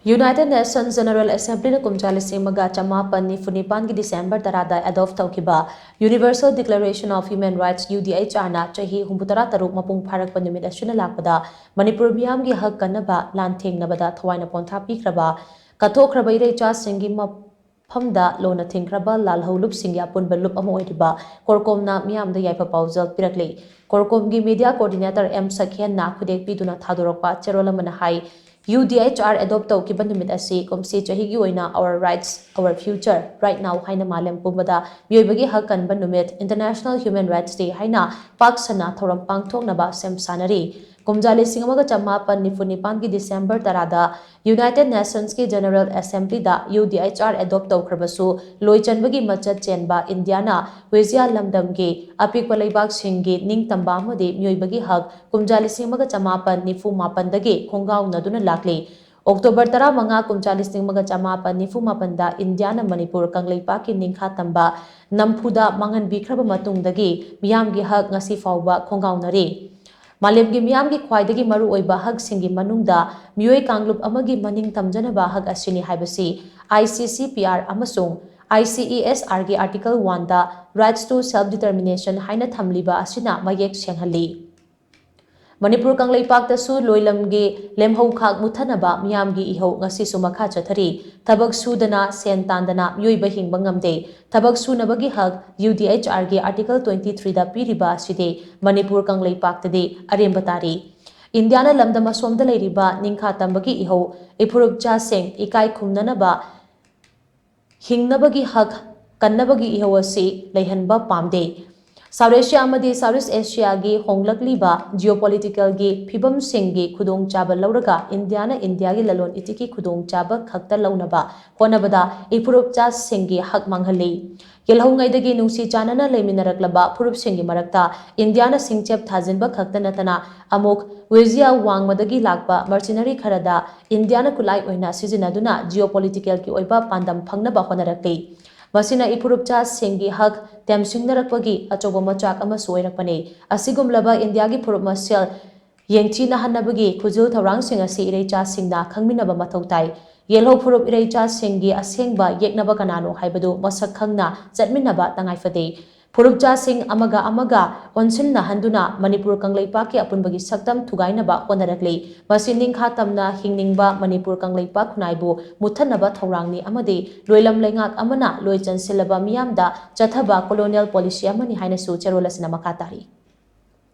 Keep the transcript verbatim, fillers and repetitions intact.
United Nations General Assemblyꯅ ꯀꯨꯝꯖꯥ ꯂꯤꯁꯤꯡ ꯑꯃꯒ ꯆꯃꯥꯄꯟ ꯅꯤꯐꯨ ꯅꯤꯄꯥꯟꯒꯤ December ꯇꯔꯥꯗ adopt ꯇꯧꯈꯤꯕ Universal Declaration of Human Rights, UDHRꯅ ꯆꯍꯤ ꯍꯨꯝꯐꯨꯇꯔꯥ ꯇꯔꯨꯛ ꯃꯄꯨꯡ ꯐꯥꯔꯛꯄ ꯅꯨꯃꯤꯠ ꯑꯁꯤꯅ ꯂꯥꯛꯄꯗ ꯃꯅꯤꯄꯨꯔ ꯃꯤꯌꯥꯝꯒꯤ ꯍꯛ ꯀꯟꯅꯕ ꯂꯥꯟꯊꯦꯡꯅꯕꯗ ꯊꯋꯥꯏꯅ ꯄꯣꯟꯊꯥ ꯄꯤꯈ꯭ꯔꯕ, ꯀꯠꯊꯣꯛꯈ꯭ꯔꯕ ꯏꯔꯩꯆꯥꯁꯤꯡꯒꯤ ꯃꯐꯝꯗ ꯂꯣꯟꯅ ꯊꯤꯡꯈ꯭ꯔꯕ ꯂꯥꯜꯍꯧ ꯂꯨꯞꯁꯤꯡꯒꯤ ꯑꯄꯨꯟꯕ ꯂꯨꯞ ꯑꯃ ꯑꯣꯏꯔꯤꯕ ꯀꯣꯔꯀꯣꯝꯅ ꯃꯤꯌꯥꯝꯗ ꯌꯥꯏꯐ ꯄꯥꯎꯖꯦꯜ ꯄꯤꯔꯛꯂꯤ꯫ ꯀꯣꯔꯀꯣꯝꯒꯤ media coordinator ꯑꯦꯝ ꯁꯈꯦꯟꯅ ꯈꯨꯗꯦꯛ ꯄꯤꯗꯨꯅ ꯊꯥꯗꯣꯔꯛꯄ ꯆꯦꯔꯣꯜ ꯑꯃꯅ ꯍꯥꯏ, UDHR adopt ꯇꯧꯈꯤꯕ ꯅꯨꯃꯤꯠ ꯑꯁꯤ ꯀꯨꯝꯁꯤ ꯆꯍꯤꯒꯤ ꯑꯣꯏꯅ Our Rights, Our Future, Right Now ꯍꯥꯏꯅ ꯃꯥꯂꯦꯝ ꯄꯨꯝꯕꯗ ꯃꯤꯑꯣꯏꯕꯒꯤ ꯍꯛ ꯀꯟꯕ ꯅꯨꯃꯤꯠ, International Human Rights Day ꯍꯥꯏꯅ ꯄꯥꯛ ꯁꯟꯅ ꯊꯧꯔꯝ ꯄꯥꯡꯊꯣꯛꯅꯕ ꯁꯦꯝ ꯁꯥꯅꯔꯤ꯫ ꯀꯨꯝꯖꯥ ꯂꯤꯁꯤꯡ ꯑꯃꯒ ꯆꯃꯥꯄꯟ ꯅꯤꯐꯨ ꯅꯤꯄꯥꯟꯒꯤ December ꯇꯔꯥꯗ United Nations ꯀꯤ General Assembly ꯗ UDHR adopt ꯇꯧꯈ꯭ꯔꯕꯁꯨ, ꯂꯣꯏꯆꯟꯕꯒꯤ ꯃꯆꯠ ꯆꯦꯟꯕ ꯏꯟꯗꯤꯌꯥꯅ ꯋꯦꯁꯤꯌꯥ ꯂꯝꯗꯝꯒꯤ ꯑꯄꯤꯛꯄ ꯂꯩꯕꯥꯛꯁꯤꯡꯒꯤ ꯅꯤꯡꯇꯝꯕ ꯑꯃꯗꯤ ꯃꯤꯑꯣꯏꯕꯒꯤ ꯍꯛ ꯀꯨꯝꯖꯥ ꯂꯤꯁꯤꯡ ꯑꯃꯒ ꯆꯃꯥꯄꯟ ꯅꯤꯐꯨ ꯃꯥꯄꯟꯗꯒꯤ ꯈꯣꯡꯒꯥꯎꯅꯗꯨꯅ ꯂꯥꯛꯂꯤ꯫ October ꯇꯔꯥꯃꯉꯥ, ꯀꯨꯝꯖꯥ ꯂꯤꯁꯤꯡ ꯑꯃꯒ ꯆꯃꯥꯄꯟ ꯅꯤꯐꯨ ꯃꯥꯄꯟꯗ ꯏꯟꯗꯤꯌꯥꯅ ꯃꯅꯤꯄꯨꯔ ꯀꯪꯂꯩꯄꯥꯛꯀꯤ ꯅꯤꯡꯈꯥ ꯇꯝꯕ ꯅꯝꯐꯨꯗ ꯃꯥꯡꯍꯟꯕꯤꯈ꯭ꯔꯕ ꯃꯇꯨꯡꯗꯒꯤ ꯃꯤꯌꯥꯝꯒꯤ ꯍꯛ ꯉꯁꯤ ꯐꯥꯎꯕ ꯈꯣꯡꯒꯥꯎꯅꯔꯤ꯫ ꯃꯥꯂꯦꯝꯒꯤ ꯃꯤꯌꯥꯝꯒꯤ ꯈ꯭ꯋꯥꯏꯗꯒꯤ ꯃꯔꯨꯑꯣꯏꯕ ꯍꯛꯁꯤꯡꯒꯤ ꯃꯅꯨꯡꯗ ꯃꯤꯑꯣꯏ ꯀꯥꯡꯂꯨꯞ ꯑꯃꯒꯤ ꯃꯅꯤꯡ ꯇꯝꯖꯅꯕ ꯍꯛ ꯑꯁꯤꯅꯤ ꯍꯥꯏꯕꯁꯤ ICCPR ꯑꯃꯁꯨꯡ ICESR ꯒꯤ Article one the Rights to Self Determination ꯍꯥꯏꯅ ꯊꯝꯂꯤꯕ ꯑꯁꯤꯅ ꯃꯌꯦꯛ ꯁꯦꯡꯍꯜꯂꯤ꯫ ꯃꯅꯤꯄꯨꯔ ꯀꯪꯂꯩꯄꯥꯛꯇꯁꯨ ꯂꯣꯏꯂꯝꯒꯤ ꯂꯦꯝꯍꯧ ꯈꯥꯛ ꯃꯨꯠꯊꯅꯕ ꯃꯤꯌꯥꯝꯒꯤ ꯏꯍꯧ ꯉꯁꯤꯁꯨ ꯃꯈꯥ ꯆꯠꯊꯔꯤ꯫ ꯊꯕꯛ ꯁꯨꯗꯅ, ꯁꯦꯟ ꯇꯥꯟꯗꯅ ꯃꯤꯑꯣꯏꯕ ꯍꯤꯡꯕ ꯉꯝꯗꯦ꯫ ꯊꯕꯛ ꯁꯨꯅꯕꯒꯤ ꯍꯛ UDHR ꯒꯤ Article twenty three ꯗ ꯄꯤꯔꯤꯕ ꯑꯁꯤꯗꯤ ꯃꯅꯤꯄꯨꯔ ꯀꯪꯂꯩꯄꯥꯛꯇꯗꯤ ꯑꯔꯦꯝꯕ ꯇꯥꯔꯤ꯫ ꯏꯟꯗꯤꯌꯥꯅ ꯂꯝꯗꯝ ꯑꯁꯣꯝꯗ ꯂꯩꯔꯤꯕ ꯅꯤꯡꯈꯥ ꯇꯝꯕꯒꯤ ꯏꯍꯧ, ꯏꯐꯨꯔꯨꯞꯆꯥꯁꯤꯡ ꯏꯀꯥꯏ ꯈꯨꯝꯅꯅꯕ ꯍꯤꯡꯅꯕꯒꯤ ꯍꯛ ꯀꯟꯅꯕꯒꯤ ꯏꯍꯧ ꯑꯁꯤ ꯂꯩꯍꯟꯕ ꯄꯥꯝꯗꯦ꯫ South Asia ꯑꯃꯗꯤ South East Asia ꯒꯤ ꯍꯣꯡꯂꯛꯂꯤꯕ geopolitical ꯒꯤ ꯐꯤꯕꯝꯁꯤꯡꯒꯤ ꯈꯨꯗꯣꯡꯆꯥꯕ ꯂꯧꯔꯒ ꯏꯟꯗꯤꯌꯥꯅ ꯏꯟꯗꯤꯌꯥꯒꯤ ꯂꯂꯣꯟ ꯏꯇꯤꯛꯀꯤ ꯈꯨꯗꯣꯡꯆꯥꯕ ꯈꯛꯇ ꯂꯧꯅꯕ ꯍꯣꯠꯅꯕꯗ ꯏꯐꯨꯔꯨꯞꯆꯥꯁꯤꯡꯒꯤ ꯍꯛ ꯃꯥꯡꯍꯜꯂꯤ꯫ ꯌꯦꯜꯍꯧꯉꯩꯗꯒꯤ ꯅꯨꯡꯁꯤ ꯆꯥꯟꯅꯅ ꯂꯩꯃꯤꯟꯅꯔꯛꯂꯕ ꯐꯨꯔꯨꯞꯁꯤꯡꯒꯤ ꯃꯔꯛꯇ ꯏꯟꯗꯤꯌꯥꯅ ꯁꯤꯡꯆꯞ ꯊꯥꯖꯤꯟꯕ ꯈꯛꯇ ꯅꯠꯇꯅ ꯑꯃꯨꯛ ꯋꯦꯖꯤꯌꯥ ꯋꯥꯡꯃꯗꯒꯤ ꯂꯥꯛꯄ mercenary ꯈꯔꯗ ꯏꯟꯗꯤꯌꯥꯅ ꯈꯨꯠꯂꯥꯏ ꯑꯣꯏꯅ ꯁꯤꯖꯤꯟꯅꯗꯨꯅ geopolitical ꯒꯤ ꯑꯣꯏꯕ ꯄꯥꯟꯗꯝ ꯐꯪꯅꯕ ꯍꯣꯠꯅꯔꯛꯂꯤ꯫ ꯃꯁꯤꯅ ꯏꯐꯨꯔꯨꯞꯆꯥꯁꯤꯡꯒꯤ ꯍꯛ ꯇꯦꯝꯁꯤꯡꯅꯔꯛꯄꯒꯤ ꯑꯆꯧꯕ ꯃꯆꯥꯛ ꯑꯃꯁꯨ ꯑꯣꯏꯔꯛꯄꯅꯤ꯫ ꯑꯁꯤꯒꯨꯝꯂꯕ ꯏꯟꯗꯤꯌꯥꯒꯤ ꯐꯨꯔꯨꯞ ꯃꯁꯦꯜ ꯌꯦꯡꯊꯤꯅꯍꯟꯅꯕꯒꯤ ꯈꯨꯖꯤꯜ ꯊꯧꯔꯥꯡꯁꯤꯡ ꯑꯁꯤ ꯏꯔꯩꯆꯥꯁꯤꯡꯅ ꯈꯪꯃꯤꯟꯅꯕ ꯃꯊꯧ ꯇꯥꯏ꯫ ꯌꯦꯜꯍꯧ ꯐꯨꯔꯨꯞ ꯏꯔꯩꯆꯥꯁꯤꯡꯒꯤ ꯑꯁꯦꯡꯕ ꯌꯦꯛꯅꯕ ꯀꯅꯥꯅꯣ ꯍꯥꯏꯕꯗꯨ ꯃꯁꯛ ꯈꯪꯅ ꯆꯠꯃꯤꯟꯅꯕ ꯇꯉꯥꯏ ꯐꯗꯦ꯫ ꯐꯨꯔꯨꯞꯆꯥꯁꯤꯡ ꯑꯃꯒ ꯑꯃꯒ ꯑꯣꯟꯁꯤꯟꯅꯍꯟꯗꯨꯅ ꯃꯅꯤꯄꯨꯔ ꯀꯪꯂꯩꯄꯥꯛꯀꯤ ꯑꯄꯨꯟꯕꯒꯤ ꯁꯛꯇꯝ ꯊꯨꯒꯥꯏꯅꯕ ꯍꯣꯠꯅꯔꯛꯂꯤ꯫ ꯃꯁꯤ ꯅꯤꯡꯈꯥ ꯇꯝꯅ ꯍꯤꯡꯅꯤꯡꯕ ꯃꯅꯤꯄꯨꯔ ꯀꯪꯂꯩꯄꯥꯛ ꯈꯨꯟꯅꯥꯏꯕꯨ ꯃꯨꯠꯊꯠꯅꯕ ꯊꯧꯔꯥꯡꯅꯤ ꯑꯃꯗꯤ ꯂꯣꯏꯂꯝ ꯂꯩꯉꯥꯛ ꯑꯃꯅ ꯂꯣꯏ ꯆꯟꯁꯤꯜꯂꯕ ꯃꯤꯌꯥꯝꯗ ꯆꯠꯊꯕ colonial policy ꯑꯃꯅꯤ ꯍꯥꯏꯅꯁꯨ ꯆꯦꯔꯣꯜ ꯑꯁꯤꯅ ꯃꯈꯥ ꯇꯥꯔꯤ꯫